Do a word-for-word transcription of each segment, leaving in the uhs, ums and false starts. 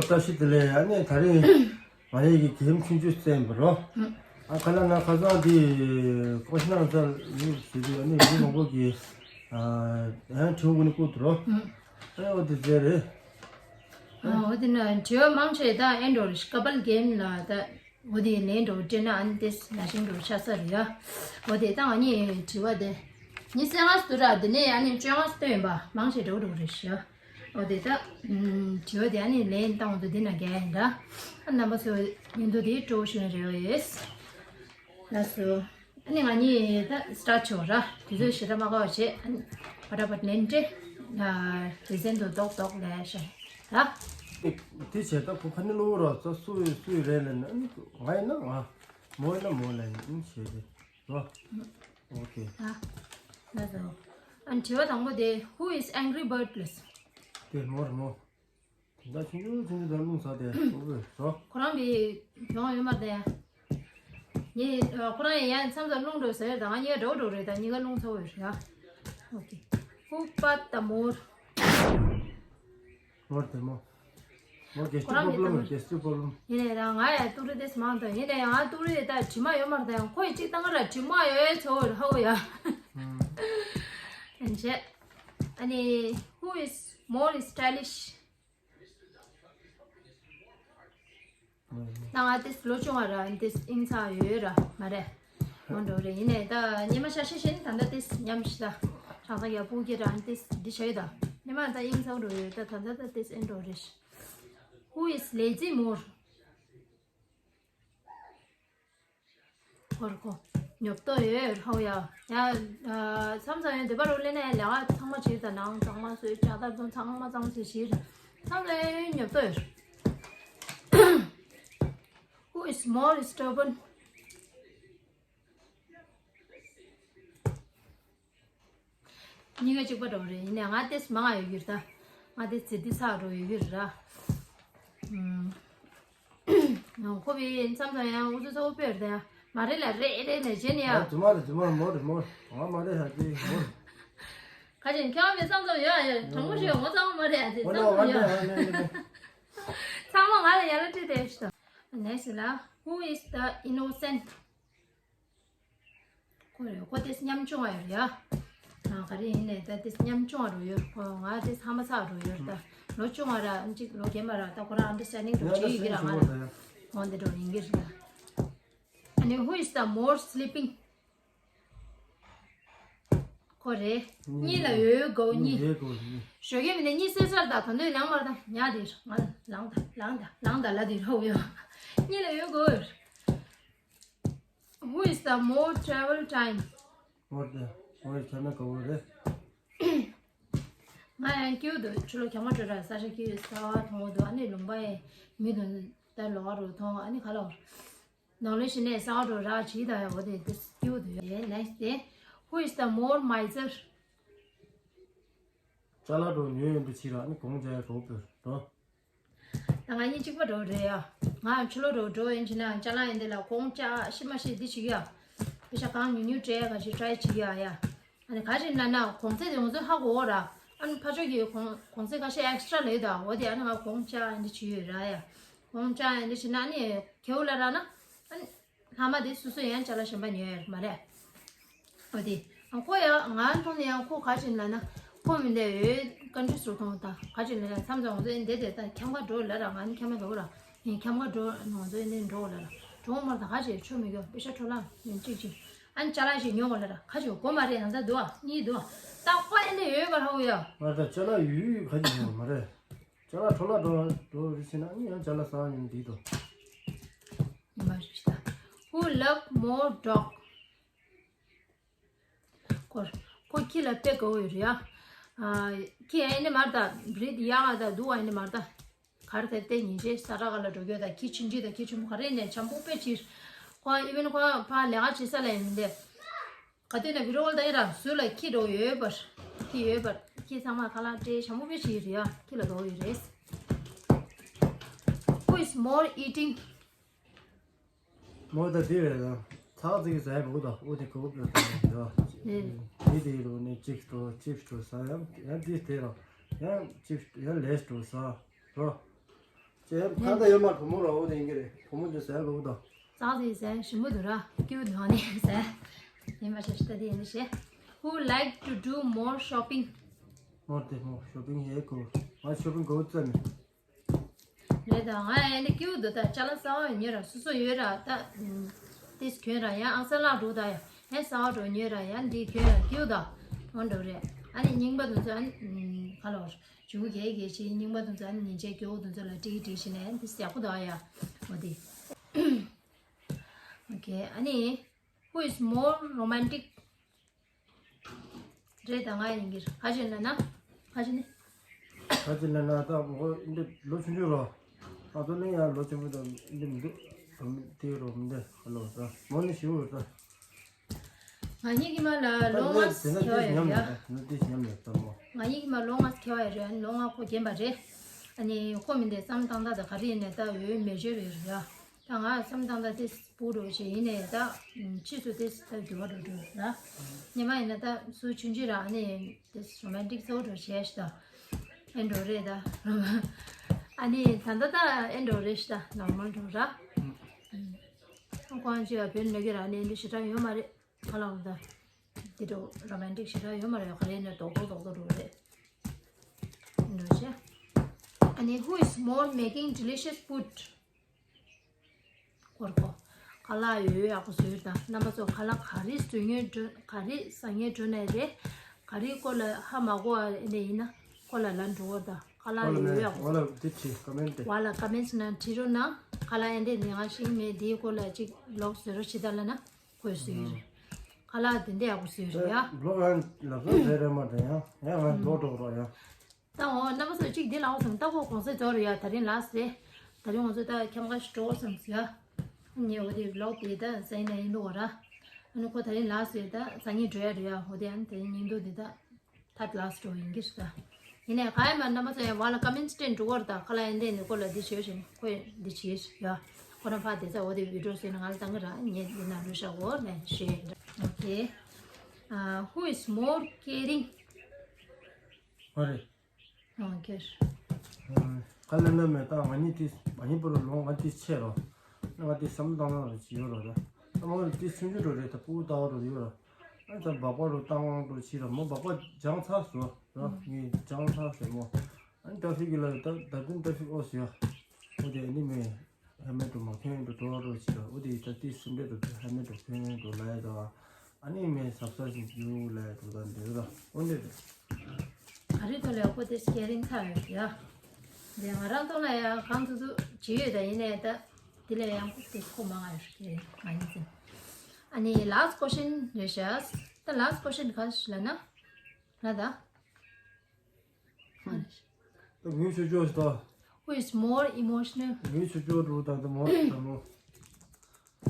བཀྲ་ཤིས་བདེ་ལེགས། ཨ་ནི་ད་རེས་ང་རང་གི་གྱེས་ཕྲེང་ཆུང་ཆུང་བཙལ་ཡིན་པ་རོ། ཨ་ཁ་ལག་ན་ཁ་སང་དེ་ཀོ་ཤ་ནང་ཚ་ཡུག་ཟེར་དུས་ཨ་ནི་མི་མང་པོ་གིས་ཨ་ཡང་དྲི་བ་ནི་བསྐུར་འདུག་རོ། ཨ་འོ་དེ་ཟེར་རེད། ཨ་འོ་དེ་ན་དྲི་བ་མང་ཆེ་ད་ཨེ་འགྲོ་རེད། ཀ་པལ་གེམ་ལ་ད་འོ་དེ་ལན་འགྲོ་དྲན་ན་ཨ་ནི་དེ་ན་ཤིང་འགྲོ་ཆ་ས་རེད་ཡ། འོ་དེ་ད་ང་གཉིས་དྲི་བ་དེ་ཉི་ཤུ་རྩ་ལྔ་སུ་ར་དེ་ནས་ཨ་ནི་བཅོ་ལྔ་སྟོན་པ་མང་ཆེ་འགྲོ་འགྲོ་རེད་ཤག་འོ་དེ་ད། ཨམ། དྲི་བ་དེ་ཨ་ནི་ལན་བཏང་དུ་འདི་ན་རྒྱ་ཡིན་ད། ཨ་རྣམ་པ་ཚོ་ཡིན་དུ་དེ་སྤྲོ་བོ་ཞུ་ཡིན་རེ་བ་ཡོད། ལགས་སོ། ཨ་ནི་ང་གཉིས་ད་སི་ཊར་ཊི་བྱེད་ར། དུས་ཚོད་ཞེ་དྲག་མ་འགོར་བ་བྱེད། ཨ་ནི་བ་ཏྲ་བ་ཏྲ་ལན་སྤྲད། ཨ་རེ་ཟན་དུ་རྡོག་རྡོག་ལས་བྱེད་ར། དེ་བྱས་ད་ཁོ་ཁ་ནི་གློ་བུར་ར་ཙ་སུ་ཡི་སུ་ཡི་རེད་ལབ་ན་ཨ་ནི་ང་ཡིན་ན་ང་། མོ་ཡིན་ན་མོ་ལབ་ཡིན་བྱས་ཏེ་རོ། ཨོ་ཁེ། ཨ། ལགས་སོ། ཨ་ནི་དྲི་བ་དང་པོ་དེ། Who is angry bird ལབ། དེ་མོ་རེད་མོ། དེ་འདྲ་ཆུང་ཆུང་ཆུང་ཆུང་དང་རླུང་ཚ་དེ་ཨོ་བེ་རོ། ཁོ་རང་གི་གྱོང་ཡོད་མ་རེད། ངས་ཁོ་རང་ཡང་མཚམས་མཚམས་རླུང་འགྲོ་ཟེར་དང་ང་གཉིས་ཀ་འགྲོ་འགྲོ་རེད་དང་གཉིས་ཀ་རླུང་ཚ་བོ་རེད་ཡ། ཨོ་ཁེ། Who but the more མོར་དེ་མོ། མོར་གེ་སི་ཁོ་རང་གི་པོ་ལོམ་དང་གེ་སི་པོ་ལོམ། ཡིན་ནའི་རང་ང་ཡང་ཏུ་རི་དེ་མང་དང་ཡིན་ནའི་ང་ཏུ་རི་ད་དྲི་མ་ཡོད་མ་རེད་དང་ཁོ་ཡི་གཅིག་བཏང་ག་ར་དྲི་མ་ཡོད་ཚོ་ཧ་གོ་ཡ། ཨན་ཆེ། ཨ་ནི། Who is more stylish? ད་ང་ཏིས་ལོ་ཆུང་བ་ར་ཏིས་ཨིན་ཚ་ཡོད་ར་མ་རེད། མོ་འགྲོ་རེད་ཡིན་ནའི་ད་ཉི་མ་ཤ་ཤེ་ཤེ་ནི་ད་ལྟ་ཏིས་ཉམས་ཤི་ད་ཧྲང་ས་ཡ་པུ་གི་ར་ཏིས་འདི་ཤ་ཡོད་ད་ཉི་མ་ད་ཨིན་ཚ་འགྲོ་ཡོད་ད་ད་ད་ད་ཏིས་ཨིན་འགྲོ་རེད། Who is lazy more? ཧོར་ཁོ། ཉོབ་ཏོ་ཡོད་ཧོ་ཡ། ཡ། མཚམས་མཚམས་ཡོད་འདི་པར་རུ་ལེན་ནས་ལས་ཀ་ཚང་མ་བྱེད་དང་ནང་ཚང་མ་བཟོས་ལྕགས་དར་དང་ཚང་མ་གཙང་བཟོས་བྱེད། མཚམས་མཚམས་ཡོད་ཉོབ་ཏོ་ཡོད། Who is more stubborn? གཉིས་ཀ་གཅིག་པ་འགྲོ་རེད་ཡིན་ནའི་ང་ཏེས་མང་ང་ཡོད་རྒྱུ་རེད་ད། ང་ཏེས་ཚེ་འདི་ཚགས་འགྲོ་ཡོད་རྒྱུ་རེད་ར། ཁོ་བའི་མཚམས་མཚམས་ཡང་ཨུ་ཚུགས་ཚ་བོ་དཔེ་རེད་ད། མ་རེད་ལ་རེད་རེད་ནས་བྱེད་ནི་ཡ། དུ་མ་རེད་དུ་མ་མོ་རེད་མོ། ང་མ་རེད་ཧ་ཅི་མོ། ཁ་ཅན་ཁྱོད་བའི་མཚམས་མཚམས་ཡོད་ཡ་དྲང་པོ་ཞིག་ངོ་ཚ་བོ་མ་རེད་ཡ་དེ་མོ་ཚང་མ་ཡོད། ཚང་མ་ང་ལ་ཡ་ལ་ཁྲིད་དེ་ཤི་ད། Next ལ། Who is the innocent? ཁོ་རེད་ཁོ་ཏེས་ཉམ་ཆུང་བ་ཡོད་རེད་ཡ། ཨ་ག་རེ་ཡིན་ནས་ད་ཏེས་ཉམ་ཆུང་བ་རུ་ཡོད་ཁོ་ང་ཏེས་ཧ་མ་ཚ་རུ་ཡོད་ད། ལོ་ཆུང་བ་ར་གཅིག་ལོ་རྒན་པ་ར་ད་ཁོ་རང་understanding དུ་བྱེད་ཡི་གི་ར་ང་ར་འོན་ཏེ་འགྲོ་ཡིན་གི་རེད་ད། ཨ་ནི་who is the more sleeping? ཁོ་རེད། གཉིད་ལ་ཡོད་གོ་གཉིད། ཡོད་གོ་གཉིད། ཞོགས་ཀས་མི་ནས་གཉིད་སད་སད་ད་ད་འདོད་ལངས་མར་ད་ཉལ་དེ་ང་ལངས་ད་ལངས་ད་ལངས་ད་ལ་དེ་རོ་ཡོད། གཉིད་ལ་ཡོད་གོ། Who is the more travel time? ངོར་དེ་ངོར་ཁྱེད་ན་ག་བོ་རེད། ང་ཡང་སྐྱིད་འདུག་ཕྱི་ལོགས་གྱང་མ་སྤྲོད་ར་ས་ཆ་སྐྱིད་ས་བ་མཐོང་བ་འདུག་ཨ་ནི་ལུང་པ་ཡི་མི་དང་ད་ལོག་རུ་མཐོང་ཨ་ནི་ཁ་ལོག་ནང་ལོས་ཤི་ནས་ས་བ་འགྲོ་ར་བྱིས་ད་ཡ་འོ་དེ་དེ་སྐྱིད་འདུག་ཡ། Next day, who is the more miser? ཅ་ལག་འགྲོ་ཉོས་ཡོང་དུ་ཕྱིར་ཨ་ནི་གོང་ཅ་ཡ་ག་བོ་འགྲོ། ད་ང་གཉིས་གཅིག་པ་འགྲོ་རེད་ཡ། ང་ཕྱི་ལོགས་འགྲོ་འགྲོ་ཡིན་ཕྱིན་ན་ཅ་ལག་ཡིན་དེ་ལ་གོང་ཅག་ཤི་མ་ཤི་འདི་བྱེད་ཡ། པེ་ཤ་གང་ཉུང་ཉུང་སྤྲད་ག་ཞིག་try བྱེད་ཡ་ཡ། ཨ་ནི་ག་རེ་ན་ན་གོང་ཚད་དེ་ང་ཚོ་ཧ་གོ་ར། ཨ་ནི་ཕ་ཕྱོགས་ཀྱི་གོང་གོང་ཚད་ཁ་ཤས་extra ལས་དང་འོ་དེ་ཨ་ནི་ང་གོང་ཅག་འདི་བྱེད་ཡོད་ར་ཡ། གོང་ཅག་འདི་བྱེད་ན་ཨ་ནི་ཁེའུ་ལ་ར་ན། ཨ་ནི། ལྷག་མ་དེ་སོ་སོ་ཡང་ཅ་ལག་གཞན་པ་ཉོས་ཡོད་མ་རེད། འོ་དེ། ཨ་ཁོ་ཡང་ང་མཐོང་ནས་ཡང་ཁོ་ག་ཅིག་ལབ་ན། ཁོ་མི་འདས་འོས་ཀན་ཊི་སུ་མཐོང་དང་ག་ཅིག་ལབ་ན་མཚམས་མཚམས་ང་ཚོ་ཨེ་འདས་དེ་ད་འཁྱམ་ག་འགྲོ་ལ་ར་ང་ནི་འཁྱམ་ག་འགྲོ་ར། ཡིན་འཁྱམ་ག་འགྲོ་ང་ཚོ་ཨེ་འདས་འགྲོ་ལ་ར། འགྲོ་མར་ད་ག་ཅིག་ཆོ་མི་གོ་པེ་ཤ་འཕྲོ་ལ་ཡིན་གཅིག་ཅིག་ཨ་ནི་ཅ་ལག་ཞིག་ཉོ་གོ་ལ་ར་ག་ཅིག་གོ་མ་རེད་ང་ད་འདུག་ཨ་གཉིས་འདུག་ཨ། ད་ཁོ་ཨེ་འདས་ཡོད་ག་ཧ་གོ་ཡ། ང་ད་ཅ་ལག་ཡོད་ཡོད་ག་ཅིག་ཉོ་མ་རེད། ཅ་ལག་འཕྲོ་བརླག་འགྲོ་འགྲོ་རེ་བྱས་ན་ཨ་ནི་ཡང་ཅ་ལག་ཟ་ཡོང་འདི་དོ། ཉི་མ་རེ་ཞིག་ད། Who love more dog? ཁོ་ཁོ་ཁྱི་ལ་དཔེ་དགའ་བོ་ཡོད་རེད་ཡ། ཨ་ཁྱི་ཡང་ཡིན་ནི་མ་རེད་ད་breed ཡག་ཨ་ད་སྡུག་ཨ་ཡིན་ནི་མ་རེད་ད། གར་དེར་བལྟས་ཉིན་བྱེད་ས་ར་ག་ལ་འགྲོ་རྒྱུ་ད་ཁྱི་ཆུང་ཆུང་ད་ཁྱི་ཆུང་ག་རེ་ནས་བྱམས་པོ་དཔེ་ཕྱིར། ཁོ་even ཁོ་ཕ་ལས་ཀ་བྱེད་ས་ལ་ཡིན་མི་འདས། ག་དུས་ན་video call ད་ཡིན་ར་ཟུར་ལ་ཁྱི་འགྲོ་ཡོད་པར། ཁྱི་ཡོད་པར། ཁྱི་ཚང་མ་ཁ་ལག་སྤྲད་བྱམས་པོ་དཔེ་ཞིག་རེད་ཡ། ཁྱི་ལ་དགའ་བོ་ཡོད་རེད། Who is more eating? མོ་ད་དེ་རེད་ད། ཚག་ཚིག་ཟ་ཡ་གོ་ད་ཨོ་དེ་གོ་གོ་ད་ཡ། དེ་དེ་རུ་ནི་chips འགྲོ་chips འགྲོ་ཟ་ཡ་ཡ་དེ་དེ་ར་ཡ་chips ཡ་Lays འགྲོ་ཟ་རོ། དེ་ཕ་ད་ཡོད་མ། བུ་མོ་ར་འོ་དེ་ཡིན་གྱི་རེད། བུ་མོ་དེ་ཟས་ལོག་དང་། ཙག་ཙིག་ཟས་ཞིམ་པོ་འདུག་ར། སྐྱིད་པོ་འདུག་ཨ་ནི་ཟས། ཡིན་པ་ཞིག་ད་དེ་ཡིན་ཞེས། Who like to do more shopping? མོ་དེ་མོ་ཤོ་པིང་ཧེ་གོ། ང་ཤོ་པིང་གོ་ཙམ་མེད། རེད་ད། ང་ཡང་ནི་སྐྱིད་པོ་འདུག་ད་ཅ་ལག་གསར་པ་ཡོད་ར། སོ་སོ་ཡོད་ར། ད་ཏིས་གྱོན་ར་ཡང་ཨ་ས་ལག་འགྲོ་ད་ཡ། ཧེ་གསར་པ་འགྲོ་ཉོས་ར་ཡང་འདི་གྱོན་ར་སྐྱིད་པོ་ད་འོ་འགྲོ་རེད། ཨ་ནི་རྙིང་པ་དུ་ཚོ་ཨ་ནི་ག་ལོར། ཇུ་གུ་གལ་གལ་ཆེ། རྙིང་པ་དུ་ཚོ་ཨ་ནི་ཉིན་བྱེད་སྐྱོ་བོ་དུ་ཚོ་ལ་ཀྲིག་ཀྲིག་བྱས་ནས་འདི་ཡག་པོ་འདུག་ཨ་ཡ། འོ་དེ། Okay, ཨ་ནི། Who is more romantic? རེད་ད། ང་ཡིན་གྱི་རེད། ཁ་ཅིག་ལ་ན། ཁ་ཅིག་ནི། ཁ་ཅིག་ལ་ན་ད་མོ་འདི་ལོ་ཆུང་ཆུང་རོ། ཨ་ཚོ་ནི་ཡང་ལོ་ཆེན་པོ་དང་འདི་མི་འདུག་དེ་རོ་མི་འདི་ཧ་ལོ་ད་མོ་ནི་ཞིའུ་རོ་ད། ང་གཉིས་ཀྱི་མ་ལ་ལོ་ལྔ་ཁེ་བ་ཡོད་རེད་ཡ། ང་གཉིས་ཀྱི་མ་ལོ་ལྔ་ཁེ་བ་ཡོད་རེད། ལོ་ལྔ་ཁོ་རྒན་པ་རེད། ཨ་ནི་ཁོ་མི་འདི་བསམ་སྟངས་ད་ད་ག་རེ་ཡིན་ནས་ད་འོས་མེ་ཅོར་ཡོད་རེད་ཡ། ད་ང་བསམ་སྟངས་ད་དེ་སྤུ་རོ་ཆེ་ཡིན་ནས་ད་ཕྱིས་སུ་དེ་ད་འགྱུར་བ་འགྲོ་འགྲོ་ལ། ཉི་མ་ཡིན་ན་ད་སུ་ཆུང་ཆུང་ར་ཨ་ནི་དེ་རོ་མན་ཊིག་ཚོ་འགྲོ་བྱས་ཤི་ད། ཨེ་འགྲོ་རེད་ད། ཨ་ནི་ད་ད་ད་ཨེ་འགྲོ་རེད་ཤི་ད། ནོར་མལ་འགྲོ་ར། ཁོང་ཅི་ཡ་བོད་ནས་གི་ར་ནི་འདི་ཞེ་དྲག་ཡོད་མ་རེད། ཁ་ལག་ད། དེ་འགྲོ་རོ་མན་ཊིག་ཞེ་དྲག་ཡོད་མ་རེད། ག་རེ་ནས་རྡོག་རྡོག་རྡོག་རྡོག་འགྲོ་རེད། འགྲོ་ཤི། ཨ་ནི། Who is more making delicious food? སྐོར་གོ། ཁ་ལག་ཡོད་ཡོད་ཡག་པོ་བཟོས་དང་། རྣམ་པ་ཚོ་ཁ་ལག་ག་རེ་བཟོ་ཉོས་འགྲོ། ག་རེ་ཟ་ཉོས་འགྲོ་ནས་རེད། ག་རེ་སྐོར་ལ་ཧ་མ་གོ་བ་ནས་ཡིན་ན་སྐོར་ལ་ལ་འགྲོ་བ་དང་། ཁ་ལག་ཡོད་ཡོད་ཡག་པོ། ཝ་ལ་དེ་ཁྲི་ཀ་མེན་ཊི། ཝ་ལ་ཀ་མེན་ཊི་ནང་བྲིས་རོགས་གནང་། ཁ་ལག་ཨེ་འདྲས་ནས་ང་ཤེས་མེད། དེའི་སྐོར་ལ་ཅིག་ལོག་བཟོས་རོགས་བྱེད་ད་ལ་ན་ཁོས་བཟོས་ཡོད་རེད། ཁ་ལག་དེ་འདྲས་ཡག་པོ་བཟོས་རེད་ཡ། ལོག་ཡང་ལབ་སོང་རེད་རེད་མ་རེད་ཡ། ཡང་ང་ལོག་འགྲོ་རོགས་ཡ། ད་འོ་རྣམ་པ་ཚོ་གཅིག་འདི་ལའོ་སོང་། ད་ཁོ་གོང་ཚད་རྫོགས་རེད་ཡ། ད་རིང་ལགས་སེ། ད་རིང་ང་ཚོ་ད་ཁྱམས་ཁ་ཞིག་འགྲོ་སོང་ཟེར་ཡ། ངས་འོ་དེ་ལོག་དེ་ད་ཟ་ཡིན་ན་ཡིན་འདུག་བ་ར། ཨ་ནི་ཁོ་ད་རིང་ལགས་སེ་ད་ཟ་ངེས་འགྲོ་ཡ་རེད་ཡ། འོ་དེ་ཨ་ནི་ད་རིང་ཉིན་ཐོ་དེ་ད་ཐད་ལགས་སེ་འགྲོ་ཡིན་གྱི་རེད་ད། ཡིན་ནའི་ག་ཡ་མ་རྣམ་པ་ཚོ་ཡ་ཝ་ལ་ཀ་མེན་ཊི་སྤྲད་འགྲོ་བར་ད། ཁ་ལག་ཡིན་དེ་ནི་ཁོ་ལ་འདི་བྱོས་ཤིང་ཁོས་འདི་བྱས་ཡ། ཁོ་རང་ཕ་དེ་ཚ་འོ་དེ་བི་ཌིའོ་བཟོས་ནས་ང་ལ་བཏང་གི་ར། ངས་འདི་ན་ལུས་ཤ་འོ་ནས་བྱས་འདྲ། Okay. Uh, who is more caring? ཨ་རེད། ཨང་ཁེར། ཁ་ལེན་ན་མེད་ད། ང་གཉིས་ཏིས་ང་གཉིས་པོ་རུ་ལོང་ང་ཏིས་ཆེ་རོ། ང་ཏིས་བསམ་བློ་བཏང་ན་རོ་ཅི་ཡོད་རོ་ད། ཨ་མ་ལ་ཏིས་ཆུང་ཆུང་རོ་རེད་ད། ཕྲུ་གུ་ལྟ་བུ་རོ་ཡོད་རོ། ཨ་ད་སྦག་སྦག་རོ་བཏང་རོ་ཅི་རོ། མོ་སྦག་སྦག་སྦྱང་ཚར་སོ་རོ། ངས་སྦྱང་ཚར་སོ་མོ། ཨ་ནི་ཏྲ་ཕིག་གི་ལ་ད་ད་དུང་ཏྲ་ཕིག་ཨོ་སི་ཡོད། ཨོ་དེ་ཨ་ནི་མེད། ཧེལ་མེ་ཊི་མ་གྱོན་དུ་འགྲོ་རོགས་བྱེད་རོགས། འོ་དེ་ད་ལྟའི་སེམས་ཁྲལ་དུ་ཧེལ་མེ་ཊི་གྱོན་དུ་ལ་ཡ་ད། ཨ་ནི་མེ་གཟབ་གཟབ་ཞིག་རྒྱུག་ལ་ཡ་དུ་ད་འདི་ར་འོ་འདི་རེད། ག་རེ་ཐོག་ལ་ཡག་པོ་དེ་སྐྱེ་རིང་ཚ་ཡོད་ཡ། འདི་ང་རང་ཐོག་ལ་ཡ་གང་ཐུབ་ཐུབ་བྱེད་ཡོད་ད། ཡིན་ནའི་ད་དེ་ལས་ཡང་ཁུག་དེ་ཁོ་མ་ང་ཡོད་ཀྱི་ང་ཡིན་ཙང་། ཨ་ནི་ལཱ་སི་ཊི་ཀོ་ཤན་རེད་ཤག་ད་ལཱ་སི་ཊི་ཀོ་ཤན་ག་ཞིག་ལ་ན་ལ་ད། ད་ངུས་ཆོག་ཆོག་ཞིག་ད། Who is more emotional? ངུས་ཆོག་ཆོག་འགྲོ་ད་ད་མོ་ད་མོ།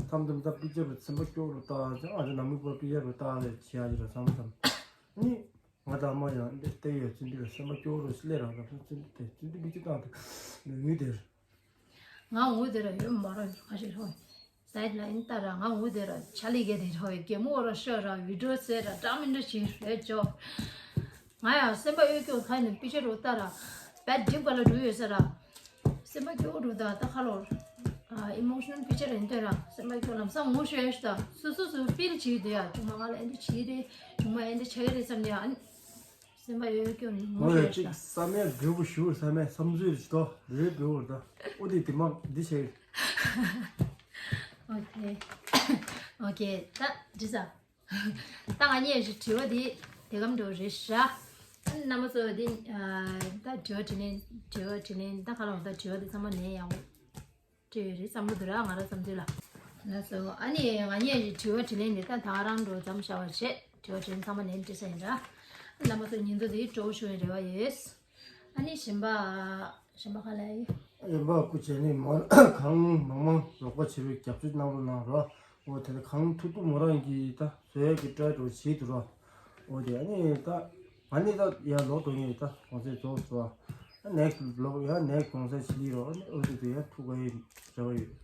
ཐམ་ཐམ་ད་པི་ཅར་རུ་སེམས་པ་སྐྱོ་རུ་ལྟ་ཅང་ཨ་ཅག་ནང་མི་པོ་པི་ཅར་རུ་ལྟ་རེ་བྱེད་ཡ་ཅི་ར་བསམ་བསམ། ནི་ང་ད་མ་ཡང་འདི་ལྟ་ཡོད་ཚུལ་འདི་རུ་སེམས་པ་སྐྱོ་རུ་སླེ་ར་ད་ཚུལ་འདི་དེ་ཚུལ་འདི་པི་ཅར་བཏང་དུ་ངུས་དེ། ང་ངུ་དེ་ར་ཡོད་མ་ར་ཡོད་ཁ་ཤས་ཧོ། སའིཌ་ལ་ཨིན་ཏ་ར་ང་ངུ་དེ་ར་ཆ་ལི་གེ་དེ་ར་ཧོ་གེ་མོ་ར་ཤ་ར་བི་ཌིའོ་ཟེར་ར་འདྲ་མི་འདྲ་བྱེད་རེད་ཅོ། ང་ཡང་སེམས་པ་གཡོ་སྐྱོ་ཁ་ནས་པི་ཅར་རུ་ལྟ་ར་བེད་ཌིབ་ག་ལ་འགྲོ་ཡོད་ས་ར། སེམས་པ་སྐྱོ་རུ་ད་ད་ཁ་ལོར་ཨི་མོ་ཤི་ནལ་པི་ཅར་ཨིན་ཏེ་ར་སེམས་པ་སྐྱོ་ལམ་སང་ངུ་ཤེས་ཤ་ད་སུ་སུ་སུ་ཕིལ་བྱེད་དེ་ཡ་ཅུང་མ་ང་ལ་ཨེ་འདྲ་བྱེད་རེད་ཅུང་མ་ཨེ་འདྲ་བྱེད་རེད་བསམ་ནས་ཨ། སེམས་པ་གཡོ་སྐྱོ་ནི་ངོ་ངོ་ཡ་ཡོད་ཅིག་ད། བསམ་ཡས་འབྲས་བུ་ཞུ་བསམ་ཡས་བསམ་ཚུལ་རེ་ཞིག་ཏོ་རེ་འབྲས་བུ་ད་ཨོ་དེ་དེ་མ་འདི་བྱས། ཨོ་ཁེ། ཨོ་ཁེ་ད་འདི་ས། ད་ང་གཉིས་ཞིག་དྲི་བ་འདི་དེ་གམ་འགྲོ་རེད་ཤག་རྣམ་པ་ཚོ་འདི་ད་དྲི་བ་དྲིས་ལན་དྲི་བ་དྲིས་ལན་ད་ག་ལ་འོང་ད་དྲི་བ་འདི་ཚང་མ་ལན་ཡང་། སྤྲད་ཡོད་རེད་བསམ་བློ་འདུག་ར་ང་རང་བསམ་ཚུལ་ལ། ལགས་སོ་ཨ་ནི་ང་གཉིས་ཀྱི་དྲི་བ་དྲིས་ལན་འདི་ད་ད་རང་འགྲོ་མཚམས་བཞག་པ་བྱས་དྲི་བ་དྲིས་ལན་ཚང་མ་ལན་འདྲི་ས་ཡིན་ར། རྣམ་པ་ཚོ་ཉིན་ཐོ་འདི་སྤྲོ་བོ་ཞུ་བའི་རེ་བ་ཡོད། ཨ་ནི་གཞན་པ་གཞན་པ་ག་ལ་ཡོད། གཞན་པ་སྐུ་མཁྱེན་ནི་མོ་གང་མང་མང་རོགས་པ་བྱེད་པའི་རྒྱབ་སྐྱོར་གནང་རོགས་གནང་རོགས། འོ་དེ་ལ་གང་ཐུབ་ཐུབ་མོ་རང་གིས་ད་བཟོ་ཡག་གི་ཊ་རའི་འགྲོ་བྱེད་དུ་རོགས། འོ་དེ་ཨ་ནི་ད། ང་ནི་ད་ཡར་ལོག་འགྲོ་ངེས་ད་གོང་ཚད་རྫོགས་སོང་། ནེག་སི་ཊི་ལོག་ཡར་ནེག་སི་ཊི་གོང་ཚད་ཕྱི་ལི་རོ་ཨ་ནི་ཨོ་ཙི་ཙི་ཡར་ཐུག་ག་ཡི་རེ་བ་ཡོད།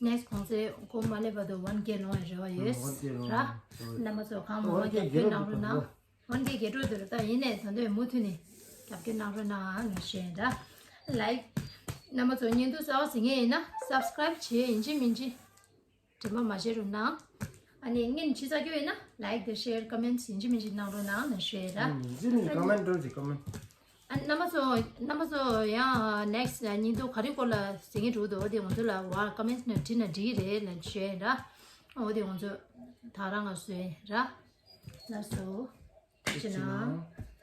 ནེག་སི་ཊི་གོང་ཚད་གོ་མ་སླེབས་བར་དུ་ཝན་ཀེ་ལོང་ཡི་རེ་བ་ཡོད། ཝན་ཀེ་ལོང་ར། ཡི་རེ་བ་ཡོད། རྣམ་པ་ཚོ་གང་མང་མང་རྒྱབ་སྐྱོར་གནང་རོགས་གནང་། ཝན་ཀེ་རྒྱལ་སྤྲོ་འདུག་ར་ད་ཡིན་ནས་ད་འདོད་མུ་མཐུད་ནས་རྒྱབ་སྐྱོར་གནང་རོགས་གནང་ནས་ཞུ་ཡིན་ར། ལའིཀ། རྣམ་པ་ཚོ་བརྙན་ཐུང་གསར་པ་གཟིགས་མཁན་ཡིན་ན་སབ་སི་ཀ་རེབ་བྱེད་ཡིན་གཅིག་མིན་གཅིག་དྲན་པ་མ་བརྗེད་རོགས་གནང་། ཨ་ནི་བརྙན་ཕྱི་ཚར་རྒྱུ་ཡིན་ན་ལའིག་དང་ཤེར་ཀོ་མེན་ཊི་ཡིན་གཅིག་མིན་གཅིག་གནང་རོགས་གནང་ལབ་ཞུ་ཡ་ར། ཡིན་གཅིག་མིན་གཅིག་ཀོ་མེན་ཊི་འགྲོ་གཅིག་ཀོ་མེན་ཊི། ཨ་རྣམ་པ་ཚོ་རྣམ་པ་ཚོ་ཡང་ནེག་སི་ཊི་བརྙན་ཐུང་ག་རེ་སྐོར་ལ་གཟིགས་མཁན་འགྲོ་འདུག་འོ་དེ་ང་ཚོ་ལ་བར་ཀོ་མེན་ཊི་ནང་བྲིས་ན་འགྲིག་རེད་ལབ་ཞུ་ཡ་ཡིན་ར། འོ་དེ་ང་ཚོ་ད་རང་ང་བཟོས་ཡིན་ར། ལགས་སོ། ཐུགས་རྗེ་གནང་།